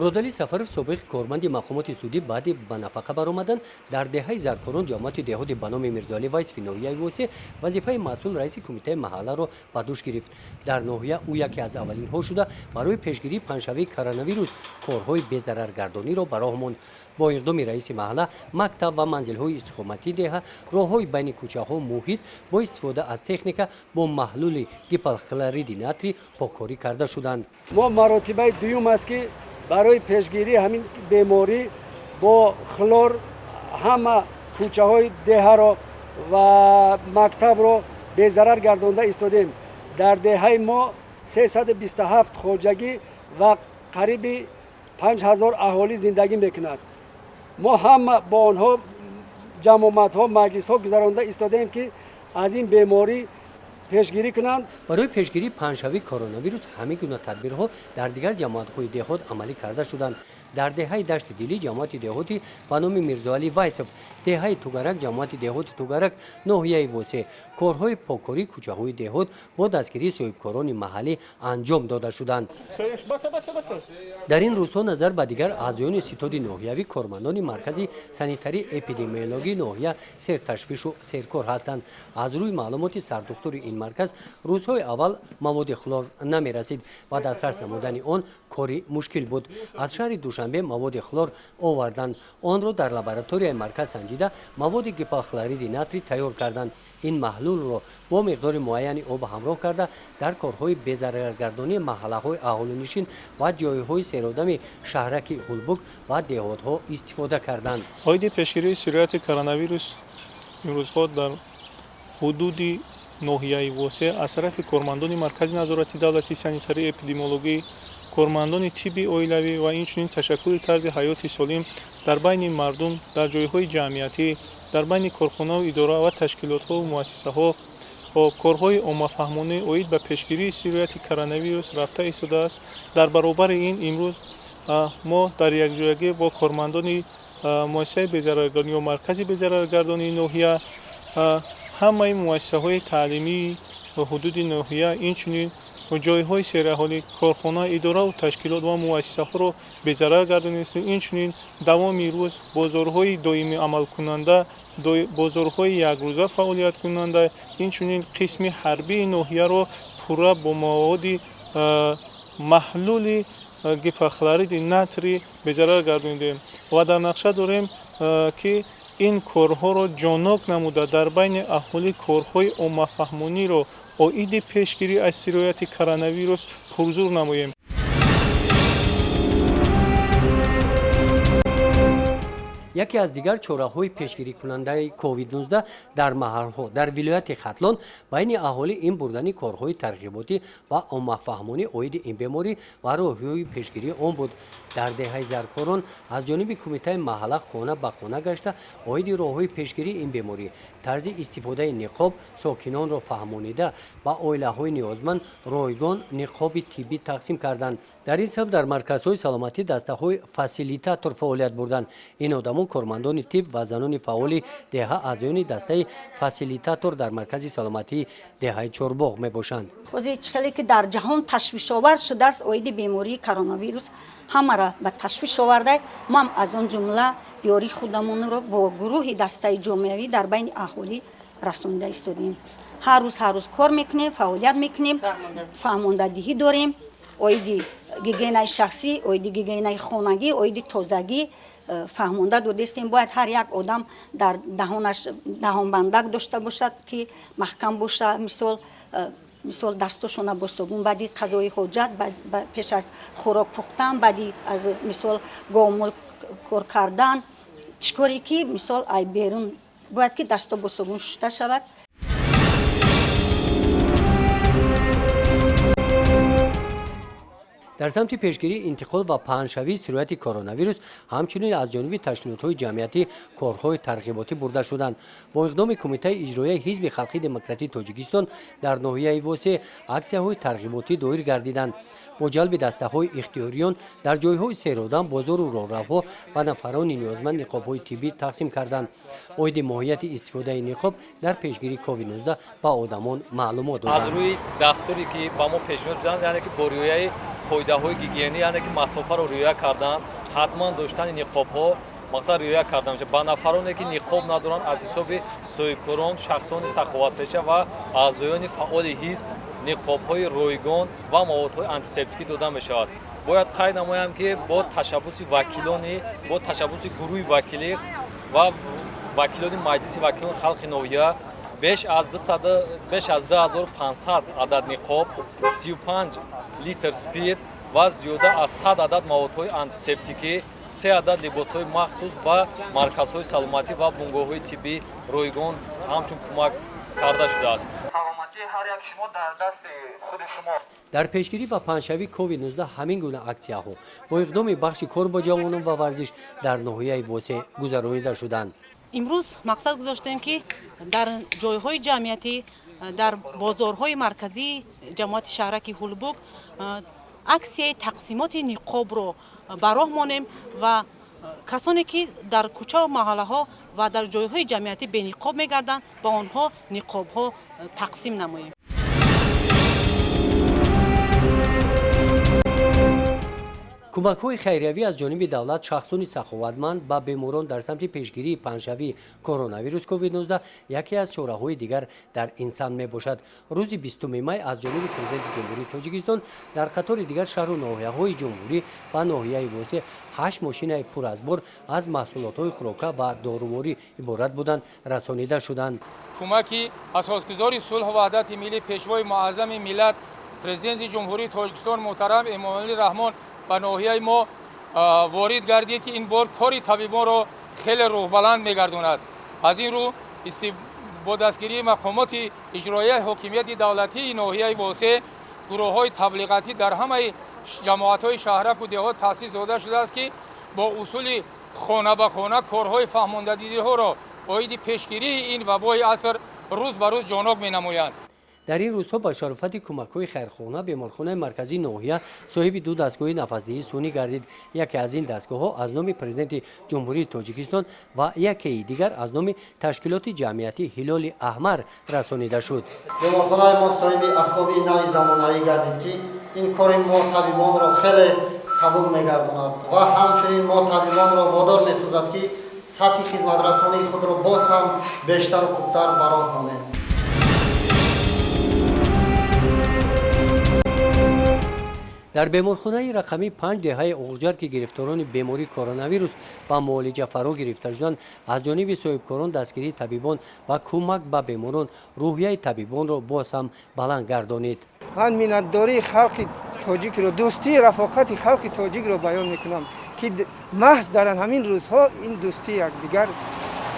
Муродалӣ Сафаров, собиқ корманди мақомоти судӣ, баъди ба нафақа баромадан дар деҳаи Заркорон, ҷамоати деҳоти ба номи Мирзоалӣ Вайсови ноҳияи Восе вазифаи масъул раиси кумитаи маҳалларо ба дӯш гирифт. Дар ноҳия ӯ яке аз аввалинҳо шуда барои пешгирии паҳншавии коронавирус корҳои безараргардониро ба роҳ монд. Бо иқдоми раиси маҳалла мактаб ва манзилҳои истиқоматии деҳа, роҳҳои байни кӯчаҳо, муҳит бо истифода аз техника бо маҳлули гипохлориди натрий поккорӣ карда шуданд. Мо маротибаи дуюм аст, ки барои пешгирии ҳамин беморӣ бо хлор ҳама кӯчаҳои деҳаро ва мактабро безарар гардонда истодем. Дар деҳаи мо 327 хоҷагӣ ва қариби 5000 аҳолӣ зиндагӣ мекунад. Мо ҳама бо онҳо ҷамъомадҳо, маҷлисҳо гузаронда истодем, ки аз ин беморӣ пешгирӣ кунанд. Барои пешгирии паҳншавии коронавирус ҳамин гуна тадбирҳо дар дигар ҷамоатҳои деҳот амалӣ карда шуданд. Дар деҳаи Дашти Дилӣ, ҷамоати деҳоти ба номи Мирзоалӣ Вайсов, деҳаи Тугарак, ҷамоати деҳоти Тугарак, ноҳияи Восе корҳои поккории кӯчаҳои деҳот бо дастгирии соҳибкорони маҳаллӣ анҷом дода шуданд. Дар ин рӯзҳо назар ба дигар аъзоёни ситоди ноҳиявӣ кормандони маркази санитарии эпидемиологии ноҳия серташвишу серкор ҳастанд. Аз рӯи маълумоти сардухтури ин марказ, рӯзҳои аввал маводи хлор намерасид ва дастрас намудани он кори мушкил буд. Аз шаҳри Душанбе маводи хлор оварданд, онро дар лабораторияи марказ санҷида, маводи гипохлориди натрий тайёр карданд. Ин маҳлулро бо миқдори муайяни об ҳамроҳ карда, дар корҳои безараргардонии маҳаллаҳои аҳолинишин ва ҷойҳои серодами шаҳраки Ҳулбук ва деҳотҳо истифода карданд. Оиди пешгирии сирояти коронавирус имрӯзҳо дар ҳудуди ноҳияи Восе аз тарафи кормандони Маркази назорати давлатии санитарии эпидемиологӣ, кормандони тибби оилавӣ ва инчунин ташаккули тарзи ҳаёти солим дар байни мардум, дар ҷойҳои ҷамъиятӣ, дар байни корхонаву идора ва ташкилотҳову муассисаҳо корҳои оммафаҳмонӣ оид ба пешгирии сирояти коронавирус рафта истодааст. Дар баробари ин имрӯз мо дар якҷоягӣ бо кормандони муассисаи безараргардонӣ ё маркази безараргардонии ноҳия ҳамаи муассисаҳои таълимии ҳудуди ноҳия, инчунин ҷойҳои сераҳолӣ, корхона, идораву ташкилот ва муассисаҳоро безарар гардонистем. Инчунин давоми рӯз бозорҳои доимӣ амалкунанда, бозорҳои якрӯза фаъолияткунанда, инчунин қисми ҳарбии ноҳияро пурра бо маводи маҳлули гипохлориди натрий безарар гардонидем ва дар нақша дорем, ки ин корҳоро ҷоннок намуда, дар байни аҳолӣ корҳои оммафаҳмониро оиди пешгирӣ аз сирояти коронавирус пурзур намоем. Яке аз дигар чораҳои пешгирикунандаи COVID-19 дар маҳалҳо дар вилояти Хатлон байни аҳолӣ ин бурдани корҳои тарғиботӣ ва оммафаҳмонӣ оиди ин беморӣ ва роҳҳои пешгирии он буд. Дар деҳаи Заркорон аз ҷониби кумитаи маҳалла хона ба хона гашта, оиди роҳҳои пешгирии ин беморӣ, тарзи истифодаи ниқоб сокинонро фаҳмонида, ба оилаҳои ниёзманд ройгон ниқоби тиббӣ тақсим карданд. Дар ин самт дар марказҳои саломатӣ дастаҳои фасилитатор фаъолият бурданд. Ин одамон кормандони тиб ва занони фаъоли деҳа, аъзоёни дастаи фасилитатор дар маркази саломатии деҳаи Чорбоғ мебошанд. Ҳозир чӣ хеле ки дар ҷаҳон ташвишовар шудааст, оиди бемории коронавирус ҳамаро ба ташвиш оварда, мо ҳам аз он ҷумла ёрии худамонро бо гурӯҳи дастаи ҷомеавӣ дар байни аҳолӣ расонида истодем. Ҳар рӯз, ҳар рӯз кор мекунем, фаъолият мекунем, фаҳмондадиҳӣ дорем оиди гигиенаи шахсӣ, оиди гигиенаи хонагӣ, оиди тозагӣ фаҳмонда додастем. Бояд ҳар як одам дар даҳонаш даҳонбандак дошта бошад, ки маҳкам боша. Мисол, дастошона бо собун баъди қазои ҳоҷат, пеш аз хӯрок пухтан, баъди аз мисол говмол кор кардан, чӣ коре ки мисол ай берун бояд ки дасто бо собун шуста шавад. Дар самти пешгирии интиқол ва паҳншавии сирояти коронавирус ҳамчунин аз ҷониби ташкилотҳои ҷамъиятӣ корҳои тарғиботӣ бурда шуданд. Бо иқдоми Кумитаи иҷроияи Ҳизби халқии демократии Тоҷикистон дар ноҳияи Восе аксияҳои тарғиботӣ доир гардиданд. Бо ҷалби дастаҳои ихтиёриён дар ҷойҳои серодам, бозору роҳравҳо ба нафарони ниёзманд ниқобҳои тиббӣ тақсим карданд. Оиди моҳияти истифодаи ниқоб дар пешгирии COVID-19 ба одамон маълумот доданд. Аз рӯи дастуре ки ба мо пешниҳод шуданд, яъне ки бо риояи қоидаҳои гигиенӣ, яъне ки масофаро риоя кардан, ҳатман доштани ниқобҳо мақсад риоя карда мешавад. Ба нафароне ки ниқоб надоранд, аз ҳисоби соҳибкорон, шахсони саховатпеша ва аъзоёни фаъоли ҳизб ниқобҳои ройгон ва маводҳои антисептикӣ дода мешавад. Бояд қайд намоям, ки бо ташаббуси вакилони бо ташаббуси гурӯҳи вакилӣ ва вакилони Маҷлиси вакилони халқи ноҳия беш аз 2500 адад ниқоб, 35 литр спирт ва зиёда аз 100 адад маводҳои антисептикӣ, 3 адад либосҳои махсус ба марказҳои саломатӣ ва бунгоҳҳои тиббӣ ройгон ҳамчун кӯмак карда шудааст. Саломатии ҳар як шумо дар дасти худи шумост. Дар пешгирӣ ва паҳншавии COVID-19 ҳамин гуна аксияҳо бо иқдоми бахши кор бо ҷавонон ва варзиш дар ноҳияи Восеъ гузаронида шуданд. Имрӯз мақсад гузоштем, ки дар ҷойҳои ҷамъиятӣ, дар бозорҳои марказии ҷамоати шаҳраки Ҳулбук аксияи тақсимоти ниқобро ба роҳ монем ва касоне ки дар кӯчаву маҳаллаҳо ва дар ҷойҳои ҷамъиятӣ бениқоб мегарданд, ба онҳо ниқобҳо тақсим намоем. Кӯмакҳои хайриявӣ аз ҷониби давлат, шахсони саховатманд ба беморон дар самти пешгирии паҳншавии коронавирус COVID-19 яке аз чораҳои дигар дар ин самт мебошад. Рӯзи 20 май аз ҷониби Президенти Ҷумҳурии Тоҷикистон дар қатори дигар шаҳру ноҳияҳои ҷумҳурӣ ба ноҳияи Восеъ 8 мошинаи пур аз бор аз маҳсулотҳои хӯрока ва доруворӣ иборат буданд, расонида шуданд. Кӯмаки асосгузори сулҳу ваҳдати миллӣ, Пешвои муаззами миллат, Президенти Ҷумҳурии Тоҷикистон муҳтарам Эмомалӣ Раҳмон ба ноҳияи мо ворид гардид, ки ин бор кори табибонро хеле рӯҳбаланд мегардонад. Аз ин рӯ бо дастгирии мақомоти иҷроияи ҳокимияти давлатии ноҳияи Восеъ гурӯҳҳои таблиғатӣ дар ҳамаи ҷамоатҳои шаҳраку деҳот таъсис дода шудааст, ки бо усули хона ба хона корҳои фаҳмондадиҳоро оиди пешгирии ин вабои аср рӯз ба рӯз ҷоноб менамоянд. Дар ин рӯзҳо ба шарофати кӯмакҳои хайрхона беморхонаи марказии ноҳия соҳиби 2 дастгоҳи нафасдиҳии сунъӣ гардид. Яке аз ин дастгоҳҳо аз номи Президенти Ҷумҳурии Тоҷикистон ва якеи дигар аз номи ташкилоти ҷамъиятӣ Ҳилоли Аҳмар расонида шуд. Беморхонаи мо соҳиби асбоби нави замонавӣ гардид, ки ин кори мо табибонро хеле сабук мегардонад ва ҳамчунин мо табибонро водор месозад, ки сатҳи хизматрасонии худро боз ҳам бештару хубтар ба роҳ монем. Дар беморхонаи рақами 5 деҳаи Оғҷар, ки гирифторони бемории коронавирус ба муолиҷа фаро гирифта шуданд, аз ҷониби соҳибкорон дастгирии табибон ва кӯмак ба беморон рӯҳияи табибонро боз ҳам баланд гардонид. Ман миннатдории халқи тоҷикро, дӯстии рафоқати халқи тоҷикро баён мекунам, ки маҳз дар ҳамин рӯзҳо ин дӯстии якдигар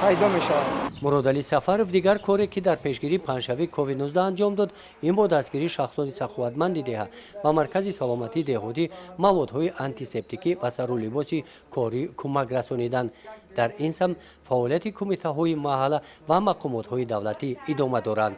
пайдо мешавад. Муродалӣ Сафаров дигар коре ки дар пешгирии паҳншавии COVID-19 анҷом дод, ин бо дастгирии шахсони саховатманди деҳа ба маркази саломатии деҳотӣ маводҳои антисептикӣ ва сару либоси корӣ кӯмак расониданд. Дар ин самт фаъолияти кумитаҳои маҳалла ва мақомотҳои давлатӣ идома доранд.